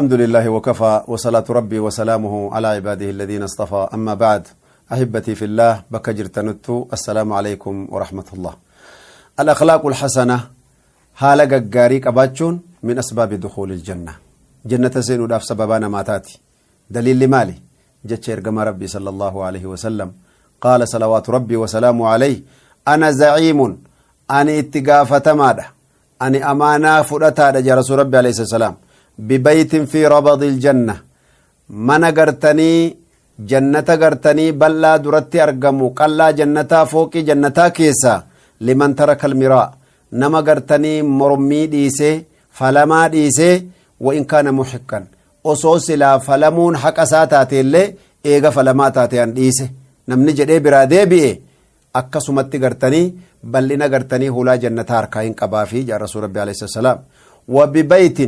الحمد لله وكفى، وصلاة ربي وسلامه على عباده الذين اصطفى، أما بعد. أحبتي في الله، bakka jirtanuttu السلام عليكم ورحمة الله. الأخلاق الحسنة، haala gaggaarii qabaachuun، من أسباب دخول الجنة، jannata seenuudhaaf sababaa namaa taati. Daliilli maali? Jecha ergamaa Rabbii صلى الله عليه وسلم، قال صلوات ربي وسلامه عليه: أنا زعيم، ani itti gaafatamaadha، ani amaanaa fudhataadha jaa rasuul Rabbi عليه السلام، ببيت في ربض الجنة، mana gartanii jannata gartanii bal'aa duratti argamu، qallaa jannataa، fooqii jannataa keessa، لمن ترك المراء، nama gartanii mormii dhiisee، falamaa dhiisee، وإن كان محقا، osoo silaa falamuun haqa isaa taateellee، eega falamaa taate an dhiise namni jedhee biraa deebi'e، akkasumatti gartanii bal'ina gartanii hulaa jannataa harkaa hin qabaafi jaa rasuul Rabbi عليه السلام. وببيت،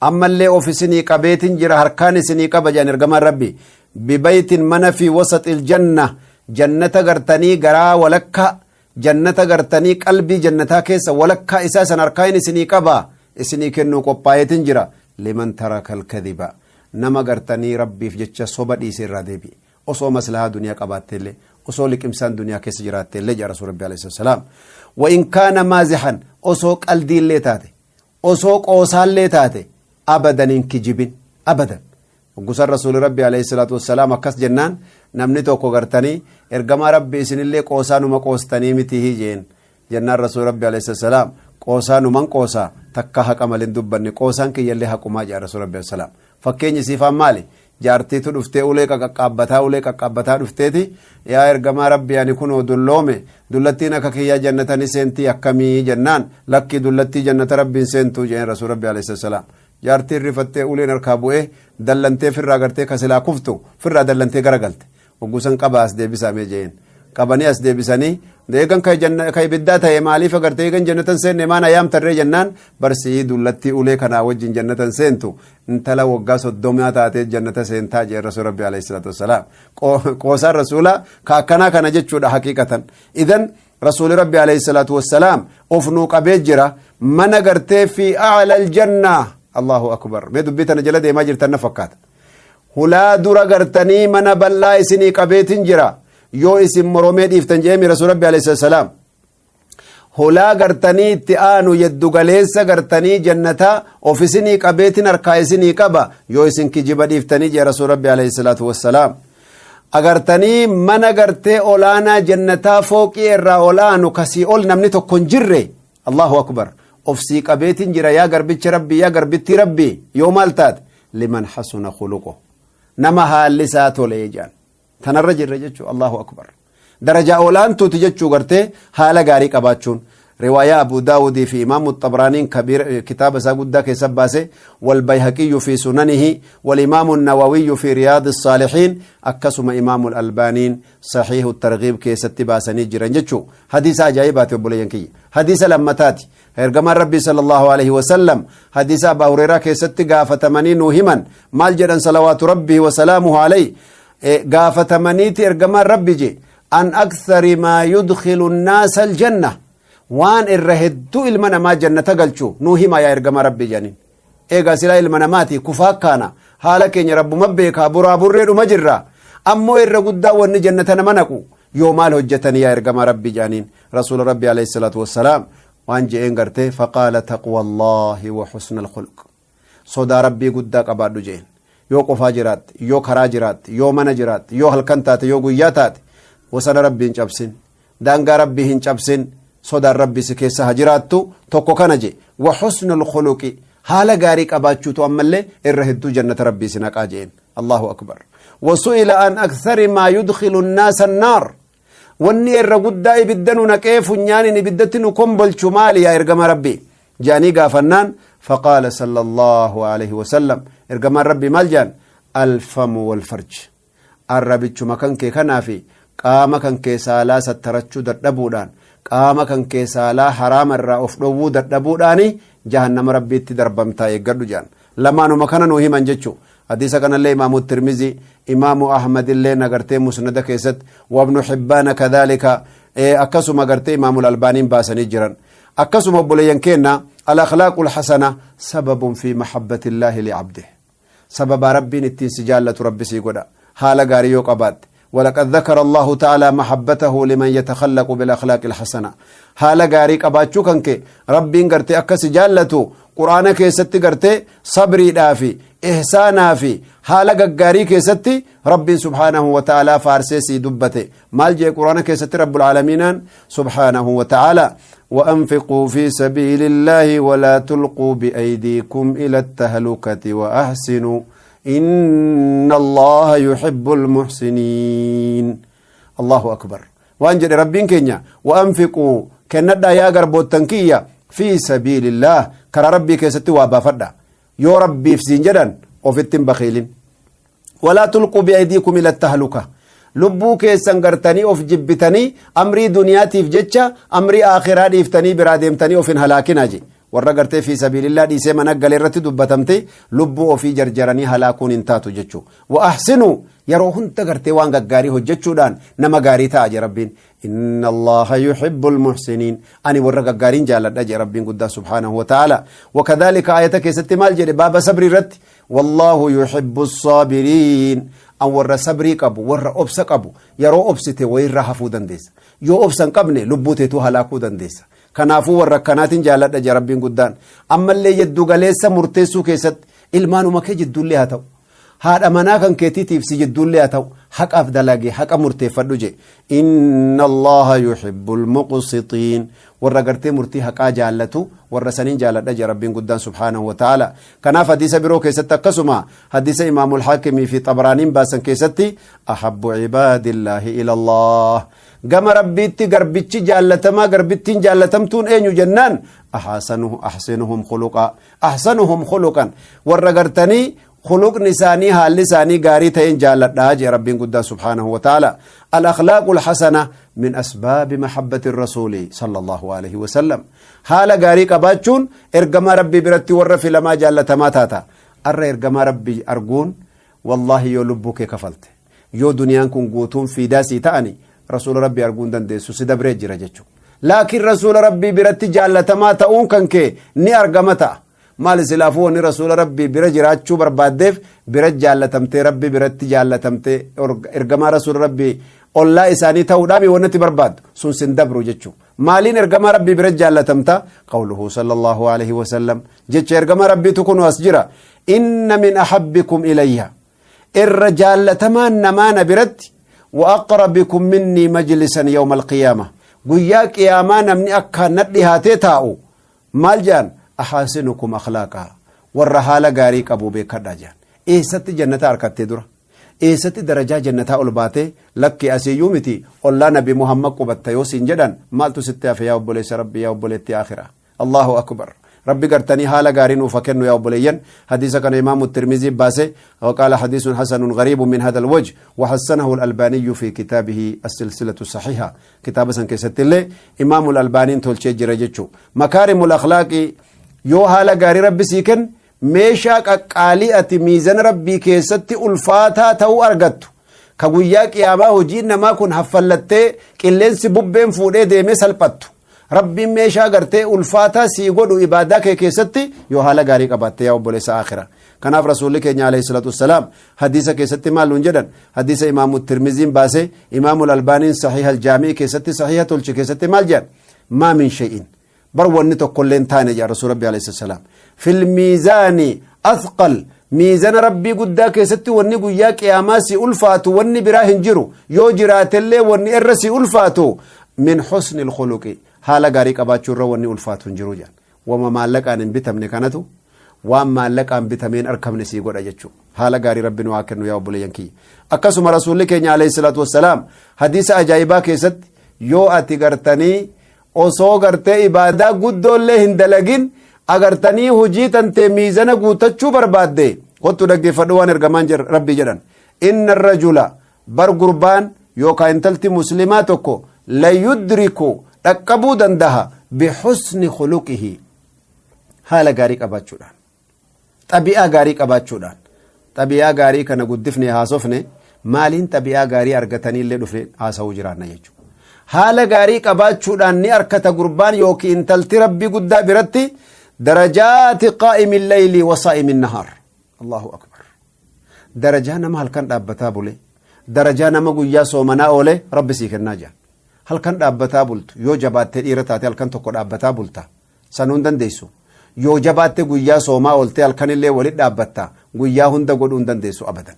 ammallee of isinii qabeetin jira، harkaan isinii qaba jedhan ergamaan Rabbi، ببيت، mana، في وسط الجنة، jannata gartanii garaa walakka jannata gartanii qalbii jannataa keessa walakkaa isaa san harkaan isinii qaba، isinii kennuu qophaa'eetin jira، لمن ترك الكذب، nama gartanii Rabbiif jecha soba dhiise irraa deebi'e، osoo maslahaa duniyaa qabaatteellee، osoo liqimsaan duniyaa keessa jiraatteellee jaa rasuul Rabbi عليه السلام. وإن كان مازحا، osoo qaldiillee taate، osoo qoosaallee taate، abadan hin kijibin abadan. Gusan rasuuli Rabbi عليه الصلاة والسلام akkas jennaan namni tokko gartanii, "Ergamaa Rabbi, isinillee qoosaa numa qoostanii miti?" jeen. Jennaan rasuuli Rabbi عليه السلام, "Qoosaa numan qoosaa takka haqa malin dubbanne, qoosaan kiyyallee haqumaa," jaa rasuuli Rabbi salaam. Fakkeenyi siifaan maali? Jaartiitu dhuftee ulee qaqqaabbataa, ulee qaqqaabbataa dhufteeti, "Yaa ergamaa Rabbi, ani kunoo dulloome, dullattiin akka kiyyaa jannatani seentii akkamii?" jennaan, "Lakkii, dullattii jannata Rabbiin seentuu," jeen rasuul Rabbi عليه السلام. Jaartiin rifattee uleen harkaa bu'ee dallantee firraa gartee kasilaa kuftu firraa dallantee garagalte. Hoggusan qaba as deebisamee jeen. Qabanii as deebisanii, eegan ka ibiddaa ta'e maaliif agartee eegan jannatan seenne maan ayyaamtarree jennaan, barsii dullattii ulee kanaa wajjin jannatan seentu, intala waggaa 30 taatee jannata seentaa jeen rasuul Rabbi عليه الصلاة والسلام. Qoosaan rasuula ka akkanaa kana jechuudha haqiiqatan. Idan rasuuli Rabbi عليه الصلاة والسلام of nuu qabee jira mana gartee في أعلى الجنة. الله أكبر. Mee dubbii tana jala deemaa jirtan na fakkaata. Hulaa dura gartanii mana bal'aa isinii qabeetin jira yoo isin moromee dhiiftan jeemi rasuul Rabbi عليه السلام. Hulaa gartanii itti aanu yeddugaleessa gartanii jannataa of isinii qabeetin harkaa isinii qaba yoo isin kijiba dhiiftanii jee rasuul Rabbi عليه الصلاة والسلام. Agartanii mana gartee olaanaa jannataa fooqii irraa olaanu kasii ol namni tokko hin jirre، الله أكبر، of sii qabeetin jira yaa garbicha Rabbi, yaa garbittii Rabbi, yoo maal taate? لمن حسن خلقه، nama haalli isaa tole jedhan. Tanarra jirra jechuu. الله أكبر. Darajaa olaantuuti jechuu gartee haala gaarii qabaachuun. Riwaayaa Abu Daawudii fi Imaamu Xabraaniin kitaaba isaa guddaa keessa baase، والبيهقي في سننه، والإمام النووي في رياض الصالحين، akkasuma Imaamu Albaaniin صحيح الترغيب keessatti baasanii jiran jechuu. Hadiisa ajaa'ibaati, obboleeyyan kiyya. Hadiisa lammataati. Ergamaan Rabbii صلى الله عليه وسلم hadiisa Abaa Hureeraa keessatti gaafatamanii nuu himan. Maal jedhan صلوات ربي وسلامه عليه? Gaafatamaniiti ergamaan Rabbi je عن أكثر ما يدخل الناس الجنة، waan irra hedduu ilma namaa jannata galchu nuu hima yaa ergama Rabbi jedhaniin. Eegaa silaa ilma namaati kufaa kaana, haala keenya Rabbuma beekaa, buraa burree dhuma jirra. Ammoo irra guddaa wanni jannata nama naqu yoo maal hojjetanii yaa ergama Rabbi jedhaniin. Rasuula Rabbi عليه الصلاة والسلام waan je'een gartee, فقال: تقوى الله وحسن الخلق. Sodaa Rabbii guddaa qabaadhu jeen. Yoo qofaa jiraatte, yoo karaa jiraatte, yoo mana jiraatte, yoo halkan taate, yoo guyyaa taate, wasana Rabbii hin cabsin, daangaa Rabbii hin cabsin, sodaan Rabbii si keessa ha jiraattu. Tokko kana je. وحسن الخلق، haala gaarii qabaachuutu ammallee irra hedduu jannata Rabbii si naqaa jeen. الله أكبر. وسئل عن أكثر ما يدخل الناس النار، wanni irra guddaa ibidda nu naqee funyaanin ibiddatti nu kombolchu maali yaa ergama Rabbii jaanii gaafannaan, فقال صلى الله عليه وسلم، ergamaan Rabbii maal jaan? الفم والفرج، arrabichuma kan kee kanaafi qaama kan kee saalaa sattarachuu dadhabuudhaan, qaama kan kee saalaa haraama irraa of dhowwuu dadhabuudhaani jahannama Rabbiitti darbamtaa eeggadhu jaan. Lamaanuma kana nuu himan jechuu. Hadiisa kanallee Imaamu Tirmizi, Imaamu Ahmad illee nagartee musnada keessatti، وابن حبان كذلك، akkasuma gartee Imaamu Albaaniin baasanii jiran. Akkasuma obboleeyyan keenna، الأخلاق الحسنة سبب في محبة الله لعبده. Sababaa Rabbiin ittiin si jaallatu Rabbi sii godha haala gaarii yoo qabaatte. ولقد ذكر الله تعالى محبته لمن يتخلق بالأخلاق الحسنة. Haala gaarii qabaachuu kan kee Rabbiin gartee akkas jaallatu Quraana keessatti gartee sabriidhaa fi ihsaanaa fi haala gaggaarii keessatti Rabbiin سبحانه وتعالى faarsee sii dubbate. Maal jee Quraana keessatti رب العالمين سبحانه وتعالى? وأنفقوا في سبيل الله ولا تلقوا بأيديكم إلى التهلكة وأحسنوا إن الله يحب المحسنين. الله أكبر. Waan jedhe Rabbiin keenya: وأنفقوا, kennadhaa yaa garboottan kiyya, في سبيل الله, karaa Rabbii keessatti waa baafadha. Yoo Rabbiif siin jedhan ofitti hin bakiilin. ولا تلقوا بأيديكم إلى التهلكة, lubbuu keessan gartanii of jibbitanii amrii duniyaatiif jecha amrii aakhiraa dhiiftanii biraa deemtanii of hin halaakinaa je. Warra gartee في سبيل الله dhiisee mana galee irratti dubbatamte, lubbuu ofii jarjaranii halaakuun hin taatu jechuu. وأحسنوا, yeroo hunda gartee waan gaggaarii hojjechuudhaan nama gaarii ta'a je Rabbiin. إن الله يحب المحسنين, ani warra gaggaariin jaaladha je Rabbiin guddaa سبحانه وتعالى. وكذلك aayata keessatti maal jedhe? Baaba sabrii irratti: والله يحب الصابرين. An warra sabrii qabu, warra obsa qabu. Yeroo obsite wayirraa hafuu dandeessa. Yoo obsa hin qabne lubbuu teetuu halaakuu dandeessa. Kanaafuu warra akkanaatiin jaaladha je Rabbiin guddaan. Ammallee jiddu galeessa murteessuu keessatti, ilmaanuma kee jidduullee haa ta'u, haadha manaa kan keetiitiif si jidduullee haa ta'u, haqaaf dalage, haqa murteeffadhu je. إن الله يحب المقسطين, warra gartee murtii haqaa jaallatu, warra saniin jaaladha je Rabbiin guddaan سبحانه وتعالى. Kanaaf hadiisa biroo keessatti, akkasuma hadiisa Imaamul Haakimii fi Xabraaniin baasan keessatti: أحب عباد الله إلى الله, gama Rabbiitti garbichi jaallatamaa, garbittiin jaallatamtuun eenyu jennaan, أحسنهم خلقا, أحسنهم خلقا, warra gartanii khuluqni isaanii, haalli isaanii gaarii ta'een jaalladhaa jee Rabbiin guddaa سبحانه وتعالى. الأخلاق الحسنة من أسباب محبة الرسول صلى الله عليه وسلم. Haala gaarii qabaachuun ergamaa Rabbii biratti warra filamaa jaallatamaa taata. Arra ergamaa Rabbii arguun, wallaahi, yoo lubbuu kee kafalte, yoo duniyaan kun guutuun fiidaa sii ta'ani, rasuula Rabbii arguun dandeessu, si dabree jira jechuudha. Laakiin rasuula Rabbii biratti jaallatamaa ta'uun kan kee ni argama ta'a. Maal silaafuu wanni rasuula Rabbii bira jiraachuu barbaaddeef, bira jaallatamtee, Rabbii biratti jaallatamtee, ergamaa rasuula Rabbii ollaa isaanii ta'uudhaan wanni ati barbaaddu sun sin dabru jechuu. Maaliin ergamaa Rabbii bira jaallatamta? قوله صلى الله عليه وسلم, jecha ergamaa Rabbiitu kun as jira: إن من أحبكم إلي, irra jaallatamaan namaa na biratti, وأقربكم مني مجلسا يوم القيامة, guyyaa qiyaamaa namni akkaan na dhihaatee taa'u, maal jedhan? أحاسنكم أخلاقا, warra haala gaarii qabu beekadha jedhan. Eessatti jannata harkattee dura? Eessatti darajaa jannataa ol baatee? Lakki, asiyyuu miti, ollaa Nabi Muhammad qubatta yoo siin jedhan, maaltu sitti hafe, yaa obboleessa Rabbi, yaa obboleetti aakhira? الله أكبر. Rabbi gartanii haala gaarii nuuf kennu, yaa obboleeyyan. Hadiisa kana Imaamu Tirmizii baase وقال حديث حسن غريب من هذا الوجه، وحسنه الألباني في كتابه السلسلة الصحيحة. Kitaaba san keessatti illee Imaamu Albaaniin tolchee jira jechuu. مكارم الأخلاق, yoo haala gaarii Rabbi sii kenn, meeshaa qaqqaalii ati miizana Rabbii keessatti ulfaataa ta'uu argattu, ka guyyaa qiyaamaa hojiin namaa kun haffallattee qilleensi bubbeen fuudhee deemee salphattu, Rabbiin meeshaa gartee ulfaataa sii godhu ibaadaa kee keessatti yoo haala gaarii qabaatte, yaa obboleessa aakhira. Kanaaf rasuulli keenya عليه الصلاة والسلام hadiisa keessatti maal nuun jedhan? Hadiisa Imaamu Tirmiziin baase, Imaamu Albaaniin صحيح الجامع keessatti sahiha tolche keessatti maal jedhan? ما من شيء, bar wanni tokkollee hin taane jedha rasuul Rabbi عليه السلام, في الميزان أثقل, miizana Rabbii guddaa keessatti wanni guyyaa qiyaamaa si ulfaatu wanni biraa hin jiru. Yoo jiraatellee wanni irra si ulfaatu, من حسن الخلق, haala gaarii qabaachuu irra wanni ulfaatu hin jiru jedhan. Wama maallaqaan hin bitamne kanatu waan maallaqaan bitameen arkamne sii godha jechuu. Haala gaarii Rabbi nu haa kennu, yaa obboleeyyan kiyya. Akkasuma rasuulli keenya عليه الصلاة والسلام hadiisa ajaa'ibaa keessatti, yoo ati gartanii osoo gartee ibaadaa guddoollee hin dalagin agartanii hojii tantee miizana guutachuu barbaadde, kottu dhaggeeffadhu waan ergamaan Rabbii jedhan: إن الرجل, bar gurbaan yookaan intalti muslimaa tokko, ليدرك, dhaqqabuu dandaha, بحسن خلقه, haala gaarii qabaachuudhaan, xabi'aa gaarii qabaachuudhaan. Xabi'aa gaarii kana guddifne haasofne, maaliin xabi'aa gaarii argatanii illee dhufne haasa'uu jiraanna jechuudha. Haala gaarii qabaachuudhaan ni arkata gurbaan yookiin intalti Rabbii guddaa biratti درجات قائم الليل وصائم النهار. الله أكبر. Darajaa nama halkan dhaabbataa bule, darajaa nama guyyaa soomanaa oole Rabbi sii kennaa jedhan. Halkan dhaabbataa bultu, yoo jabaattee dhiira taate halkan tokko dhaabbataa bulta, sanuu hin dandeessu. Yoo jabaatte guyyaa soomaa ooltee halkanillee walit dhaabbatta, guyyaa hunda godhuu hin dandeessu abadan.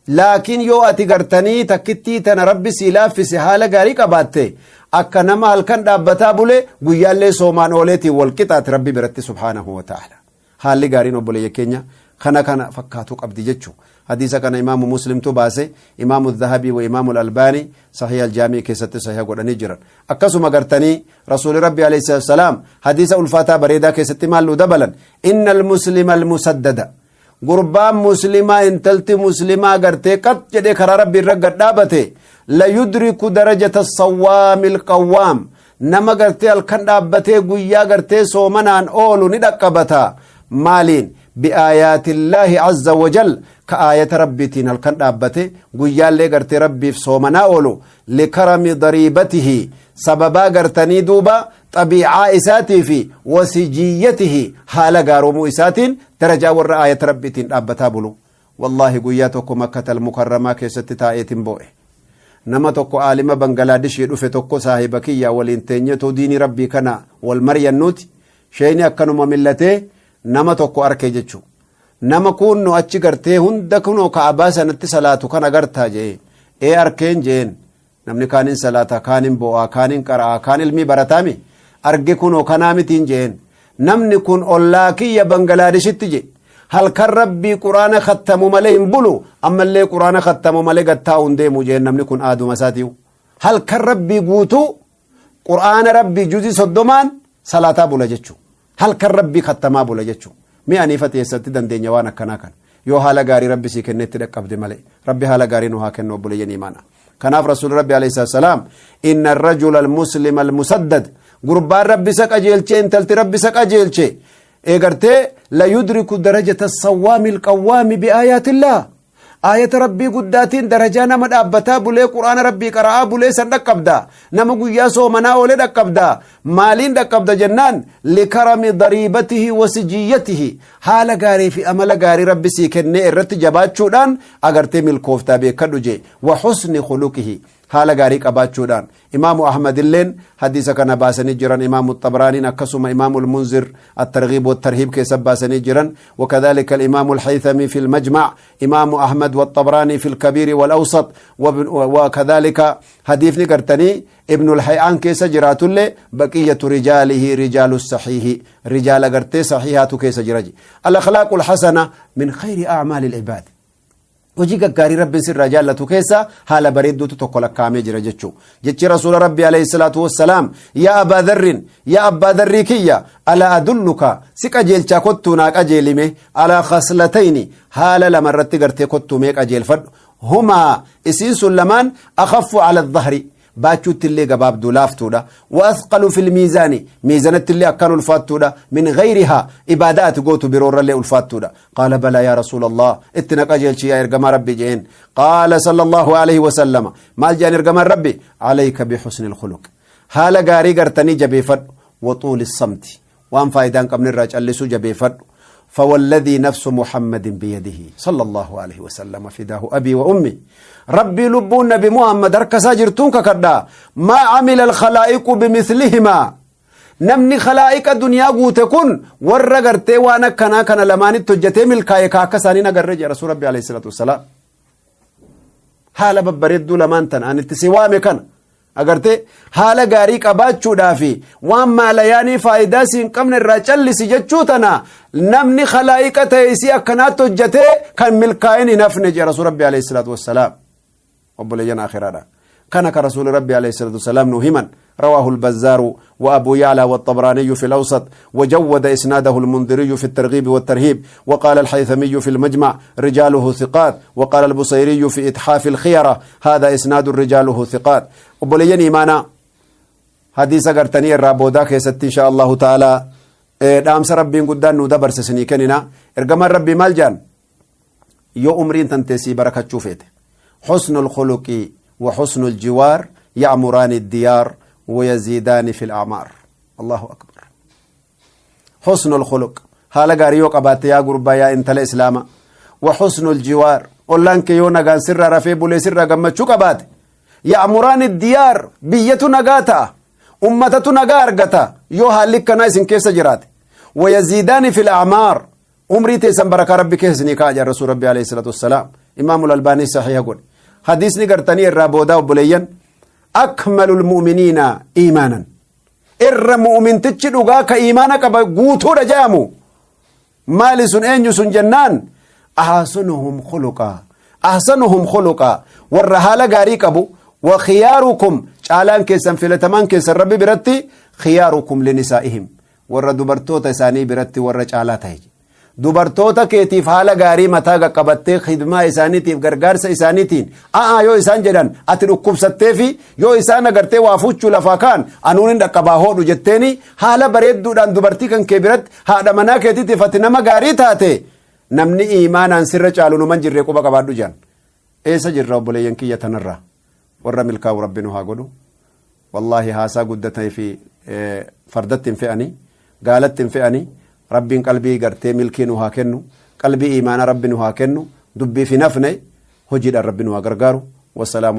Laakiin yoo ati gartanii takkittii tana Rabbi sii laaffise, haala gaarii qabaatte, akka nama halkan dhaabbataa bule, guyyaallee soomaan ooleetiin wal qixaati Rabbi biratti subhaanahu wa ta'ala. Haalli gaariin, obboleeyya keenya, kana kana fakkaatuu qabdi jechuu. Hadiisa kana Imaamu Muslimtu baase. Imaamu Dhahabii wa Imaamu Albaani Sahiha Aljaamii keessatti sahiha godhanii jiran. Akkasuma gartanii Rasuuli Rabbi alayhi salaam hadiisa ulfaataa bareedaa keessatti maal nu dabalan? Inna almuslima almusaddada, gurbaan muslimaa, intalti muslimaa gartee qat jedhee karaa Rabbi irra gad dhaabate, la yudriku darajata sawwaami alqawwaam, nama gartee halkan dhaabbatee guyyaa gartee soomanaan oolu ni dhaqqabata. Maaliin? Biaayaatillaahi azza wajal, ka aayata Rabbiitiin halkan dhaabbate, guyyaallee gartee Rabbiif soomanaa oolu. Likarami dariibatihi, sababaa gartanii duuba xabiicaa isaatii fi wasijiyyatihi, haala gaaromuu isaatiin darajaa warra aayata Rabbiitiin dhaabbataa bulu. Wallaahi, guyyaa tokko Makkatal Mukarramaa keessatti taa'eetiin boo'e. Nama tokko, aalima Bangalaadishii dhufe tokko, saahiba kiyya waliin teenyeetoo diinii Rabbii kana wal maryannuuti, sheeyni akkanuma millatee nama tokko arke jechuu. Nama kunno achi gartee hunda kunoo Ka'abaa sanatti salaatu kana gartaa jee. Ee, arkeen jeen. Namni kaanin salaata, kaanin bo'aa, kaanin qara'aa, kaan ilmii barataami. Arge, kunoo kanaa mitiin jeen. Namni kun ollaa kiyya Bangalaadeshitti je. Halkan Rabbii Quraana kattamu malee hin bulu, ammallee Quraana kattamu malee gattaa'u hin deemu jeen. Namni kun aaduma isaatiiyu. Halkan Rabbii guutuu Quraana Rabbii juzii 30n salaataa bula jechuu. Halkan Rabbii kattamaa bula jechuu. Mi'a aniifate eessatti dandeenya waan akkanaa kana? Yoo haala gaarii Rabbi sii kennetti dhaqqabde malee. Rabbi haala gaarii nu haa kennu, obboleeyyan imaana. Kanaaf Rasuulli Rabbi alayhi salaam, inna rajula almuslima almusaddad, gurbaan Rabbi isa qajeelche, intalti Rabbi isa qajeelche, eegartee la yudriku darajata sawwaami alqawwaami biaayaatillah, aayata Rabbii guddaatiin darajaa nama dhaabbataa bulee Quraana Rabbii qara'aa bulee san dhaqqabda, nama guyyaa soomanaa oolee dhaqqabda. Maaliin dhaqqabda jennaan, likarami dariibatihi wasijiyyatihi, haala gaarii fi amala gaarii Rabbi sii kennee irratti jabaachuudhaan agartee milkooftaa beekadhu jee. Wa husni khuluqihi, haala gaarii qabaachuudhaan. Imaamu Ahmad illeen hadiisa kana baasanii jiran, Imaamu Xabraaniin akkasuma, Imaamu Almunzir الترغيب والترهيب keessa baasanii jiran. وكذلك الإمام الحيثمي في المجمع، إمام أحمد والطبراني في الكبير والأوسط، وكذلك حديثني قرتني ابن الحيان keessa jiraatullee، بقية رجاله رجال الصحيح، رجال قرتي صحيحات keessa jira. الأخلاق الحسنة من خير أعمال العباد، hojii gaggaarii Rabbiin sirraa jaallatu keessa haala bareedduutu tokko lakkaa'amee jira jechuu. Jechi Rasuula Rabbii alayhi salaatu wassalaam, yaa Abaa Dharrin, yaa Abbaa Dharrii kiyya, alaa adulluka, si qajeelchaa kottuu naa qajeelime, alaa khaslatayni, haala lama irratti gartee kottuu mee qajeelfadhu, humaa, isiin sun lamaan, akhaffu ala dhahri, baachuutti illee gabaabduu laaftuudha, wa athqalu fil miizaani, miizanatti illee akkaan ulfaattuudha, min gayrihaa, ibaadaa ati gootu biroorrallee ulfaattuudha. Qaala balaa yaa Rasuula Allah, itti na qajeelchi yaa ergamaa Rabbi jeen. Qaala sala Allahu alayhi wasallama, maal jeen ergamaan Rabbi? Alayka bixusni alkhuluq, haala gaarii gartanii jabeeffadhu, wa xuuli samti, waan faayidaa hin qabne irraa callisuu jabeeffadhu. فوالذي نفس محمد بيده صلى الله عليه وسلم، فداه أبي وأمي، ربي لبون نبي محمد ركسا جرتون ككدا، ما عمل الخلائق بمثلهما، namni khalaa'iqa duniyaa guute kun warra gartee waan akkanaa kana lamaanitti hojjetee milkaa'e ka akka isaanii nagarre jedha Rasuul Rabbi alayhi salaatu wassalaam. Haala babbareedduu lamaan tan ani itti si waame kana agartee, haala gaarii qabaachuudhaa fi waan maalayaanii faayidaa si hin qabne irraa callisi jechuu tana, namni khalaa'iqa ta'e isii akkanaatti hojjetee kan milkaa'in hin hafne jedha Rasuul Rabbi alayhi salaatu wassalaam. Obboleeyyan akhiraadha, kana ka Rasuul Rabbi alayhi salaatu wassalaam nu himan. رواه البزار وأبو يعلى والطبراني في الأوسط، وجود إسناده المنذري في الترغيب والترهيب، وقال الحيثمي في المجمع رجاله ثقات، وقال البصيري في إتحاف الخيرة هذا إسناد رجاله ثقات. Obboleeyyan iimaanaa, hadiisa gartanii irraa boodaa keessatti insha Allahu ta'ala dhaamsa Rabbiin guddaan nu dabarse sinii kennina. Ergamaan Rabbii maal jaan? Yoo umriin tanteessii barakachuu feete, حسن الخلق وحسن الجوار يعمران الديار ويزيدان في الأعمار. الله أكبر. حسن الخلق، haala gaarii yoo qabaatte, yaa gurbaa, yaa intala islaama، وحسن الجوار، Ollaan kee yoo nagaan sirraa rafee bulee sirraa gammachuu qabaate, ya'muraani diyaar, biyyatu nagaa ta'a, ummatatu nagaa argata yoo haalli akkanaa isin keessa jiraate. Wayaziidaani fil a'maar, umrii teessan barakaa Rabbi keessa isinii kaa'a jedhan Rasuul Rabbi alayhi salaatu wassalaam. Imaamul Albaanii sahiha godhe. Hadiisni gartanii irraa boodaa, obboleeyyan, akmalul mu'miniina iimaanan, irra mu'mintichi dhugaa ka iimaana qaba guutuudha jedhamu maali sun, eenyu sun jennaan, ahsanuhum khuluqaa, ahsanuhum khuluqaa, warra haala gaarii qabu. Wa khiyaarukum, caalaan keessan, filatamaan keessan Rabbi biratti, khiyaarukum linisaa'ihim, warra dubartoota isaanii biratti warra caalaa ta'e. Dubartoota keetiif haala gaarii mataa qaqqabattee, khidmaa isaaniitiif, gargaarsa isaaniitiin, a'aa yoo isaan jedhan, ati dhukkubsattee fi yoo isaan agartee waa fuuchuu lafaa kaan, anuun hin dhaqqabaa hoodhu jetteeni, haala bareedduudhaan dubartii kan kee biratti, haadha manaa keetiitiif ati nama gaarii taate, namni iimaanaan sirra caalu numan jirree quba qabaadhu jedhan. Eessa jirra, obboleeyyan kiyya? Tanarraa warra milkaa'u Rabbi nu haa godhu. Wallaahi, haasaa guddatee fi fardatti hin fe'anii, gaalatti hin fe'anii. Rabbiin qalbii gartee milkii nu haa kennu, qalbii iimaana Rabbi nu haa kennu. Dubbiif hin hafne, hojiidhaan Rabbi nu haa gargaaru. Wassalaamu.